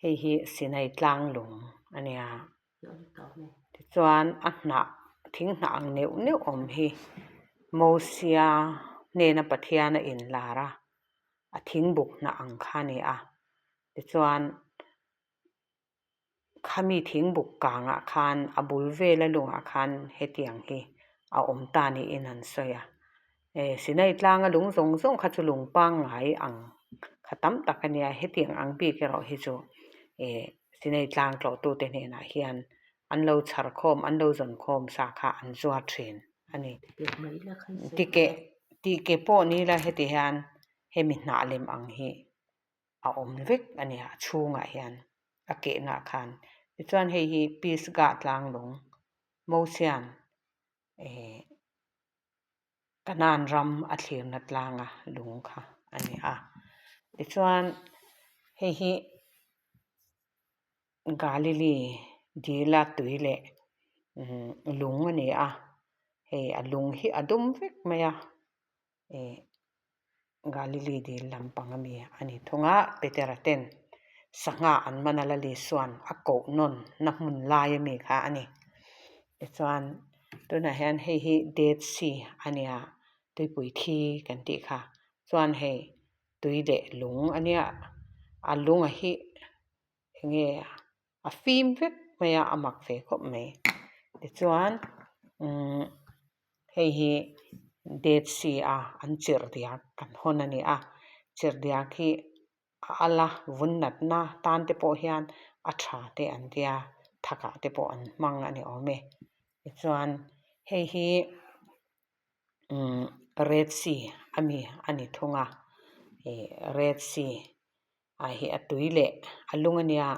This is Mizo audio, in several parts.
Hei hi Sinai tlang lung a nia. Tichuan a hnah thing hnah ang neuh neuh awm hi Mosia hnena Pathian a inlar a, a thing buk hnah ang kha a ni a. Tichuan Khami thingbuk kangah khan a bul vela lungah khan hetiang hi a awm ta niin an sawi a. E Sinai tlanga lung zawng zawng kha chu lung pangngai ang kha tam tak a nia, hetiang ang bik erawh hi chu e Sinai tlang tlawhtute hnenah hian an lo chhar khawm, an lo zawn khawm sa kha an zuar thin a ni. Tike tike pawh ni ila heti hian hemi hnah lem ang hi a awm vek a ni a chhungah hian a kehna ah khan tichuan hei hi Pisgah tlanglung Mosian eh Kanan ram a thlirna tlanga lung kha a ni a tichuan hei hi Galilee dila tui leh lung a ni a hei a lung hi a dum vek mai a. eh Galilee dil lampang ami a ni thung a, Petera ten sangha an man a Lali suan a koh nawn na hmun lai ami kha a ni. Tichuan tunah hian hei hi Dead Sea a nia tuipui thi kan tih kha chuan hei tui leh lung a nia a lunga hi enge a fim vek mai a a mak ve khawp mai tichuan umm hei hi Dead Sea a an chirh diak kan hawn a ni a chirh diak hi a al a vun natna tan te pawh hian a tha te an tia thakah te pawh an hmang a ni awm e tichuan hei hi umm Red Sea ami a ni thung a ih Red Sea ah hi a tui leh a lung a nia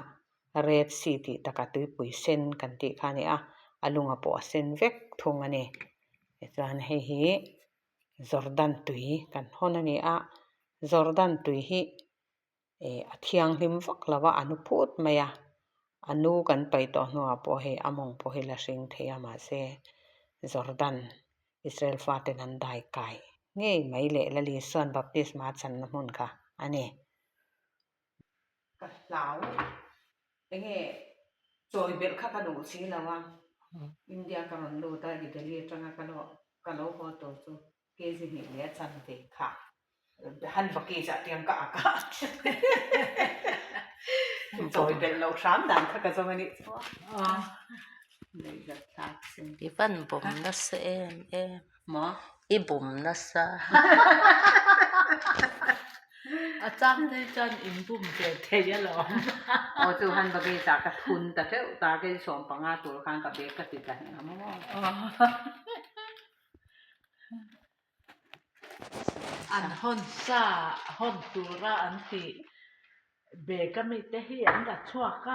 Red Sea tih takah tuipui sen kan tih kha a ni a a lungah pawh a sen vek thung a ni tichuan hei hi Jordan tui kan hawn a ni a Jordan tui hi ih a thianghlim vak lo a a nu phut mai a a nu kan paih tawh hnuah pawh hei a mawng pawh hi la hring thei a mahse Jordan Israel faten an dai kai ngei mai leh Lali Suan baptisma channa hmun kha a ni. Ka hlau enge chawi belh kha ka duh si lo a, India ka rawn lut a, Delhi atanga ka lo ka lo haw tur chu kg hnih leh a chanve kha han vaki zah tiang ka ak a, chawi belh loh hram dan kha ka zawng a nih chu a. I van bawm nasa em em. Maw? I bum nasa. A chang te chuan in bum ve thei alawm. Aw chu han baggage ah ka thun ta teuh ta kei 15 tur khan ka bag ka ti ta heng ang maw. An hawn sa hawn tura an tih bag ami te hi an la chhuak a.